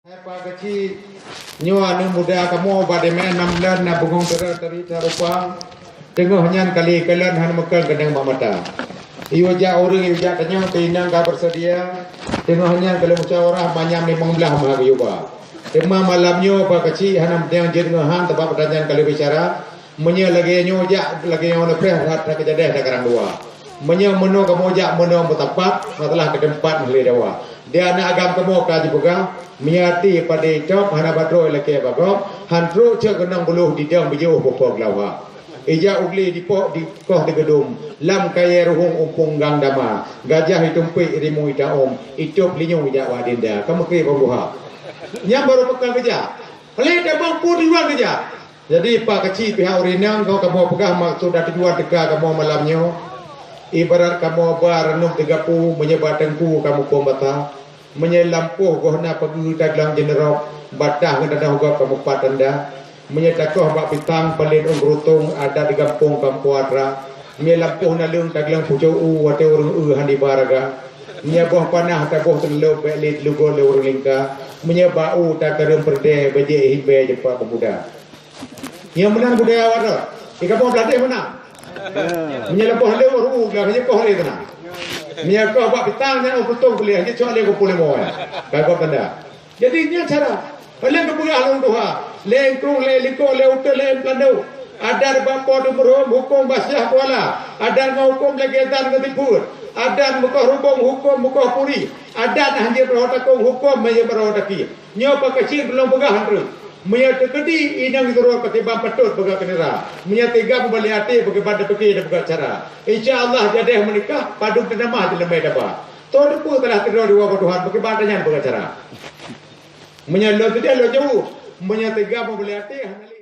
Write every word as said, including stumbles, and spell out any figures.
Hai Pak Keuchik, nyoe aneuk muda kamoe bak dimèe nam buleuen na bungong teureut teurit that rupang, teungoh nyan kali kalon hana meukeun keunong bak mata. Yue jak ureueng yue jak tanyoe keu inong ka beuseudia, teungoh nyan ka lheueh musyawarah manyam limong blaih meuhah geuyue ba. Teuma malam nyoe Pak Keuchik hana meuteung jeuet ngon han teubak peutanyan ka lheueh bicara, Meunyoe lagèe nyoe jak, lagèe nyoe neupreh that, that keujadeh that karang dua. Meunyoe meunoe kamoe jak meunoe meutampat, masalah keu teumpat hana lé dawa. Di aneuk agam kamoe ka jipeugah, meunyoe até padé cop hana batroe lakèe bagop, han trok cok keunong buluh didong bijôh pupo geulawa. Ija ugli dipok dikoh teugeudum, lam kayèe ruhueng umpung gang dama, gajah itumpik rimueng itaôm, itôb linyueng ijak bak dinda, ka meukré bak buha. Nyan barô peukan keujak. Paléng teuma peue tujuan keujak. Jadi, Pak Keuchik pihak ureueng inong, kamoe peugah maksud dan tujuan teuka kamoe malam nyoe. Ibarat kamoe ba reunub teugapu, meunyoe ba teungku kamoe phon basa. Meunyoe lampôh goh na peugeu taglang jeuneurok, batah ngon tanoh gob kamoe pat tanda. Meunyoe takoh bak pitang, palét ôn geurutông, adat di gampông kamoe atra. Meunyoe lampôh naleueng taglang pucôk u, watèe ureueng eu hana iba raga. Meunyoe boh panah taboh teulôb, bèk lé teulugôt lé ureueng lingka. Meunyoe ba u takareueng peureudèe, bèk jeuet himbèe jeumpa peumuda. Nyang meunan budaya awak tu. Di kamoe Blahdeh meunan. Meunyoe leubeh lé ureueng, ka hana koh lé keunan. Meunyoe koh bak pitang nyan, ureueng tutong keuleh, hana cok lé kumpul lé moe. Ka gob tanda. Jadi, nyan cara. Paléng geupeugah lôn tuha. Lé engkrueng, lé likot, lé uteuen, lé peulando. Adat bak po teumeurhom, hukôm bak syah kuala. Adat ngon hukôm lagèe dan ngon sifeuet. Adat meukoh rubông, hukôm meukoh puri. Adat hanjeuet roh takong, hukôm hanjeuet roh taki. Nyoe Pak Keuchik lôn peugah han treuk. Meunyoe teukeudi inong sidroe pakriban patôt peugah keu nira. Meunyoe teuga mubalek até pakriban tapike dan peugah cara. Insya Allah jadeh meunikah padub teunamah di leumé daba. Toh teupeue salah sidroe dua boh Tuhan pakriban tanyan peugah cara. Meunyoe lôn seudeh lôn jaweueb. Meunyoe teuga mubalek até hana lé